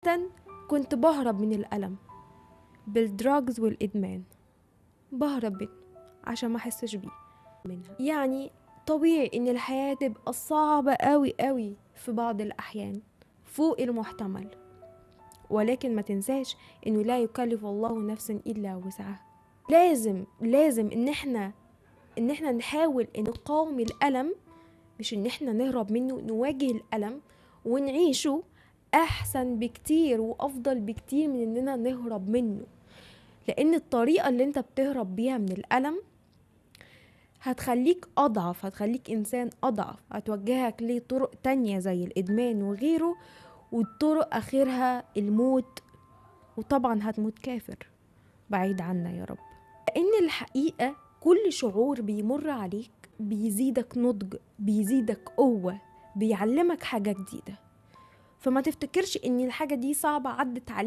عامة كنت بهرب من الألم بال drugs والإدمان، بهرب منه عشان ما أحسش بيه منها. يعني طبيعي إن الحياة تبقى صعبة قوي قوي في بعض الأحيان فوق المحتمل، ولكن ما تنساش إنه لا يكلف الله نفسا إلا وسعها. لازم إن إحنا نحاول إن نقاوم الألم، مش إن إحنا نهرب منه، نواجه الألم ونعيشه أحسن بكتير وأفضل بكتير من إننا نهرب منه. لأن الطريقة اللي أنت بتهرب بيها من الألم هتخليك أضعف، هتخليك إنسان أضعف، هتوجهك لطرق تانية زي الإدمان وغيره، والطرق آخرها الموت، وطبعا هتموت كافر بعيد عنا يا رب. لأن الحقيقة كل شعور بيمر عليك بيزيدك نضج، بيزيدك قوة، بيعلمك حاجة جديدة. فما تفتكرش إن الحاجة دي صعبة عدت عليك.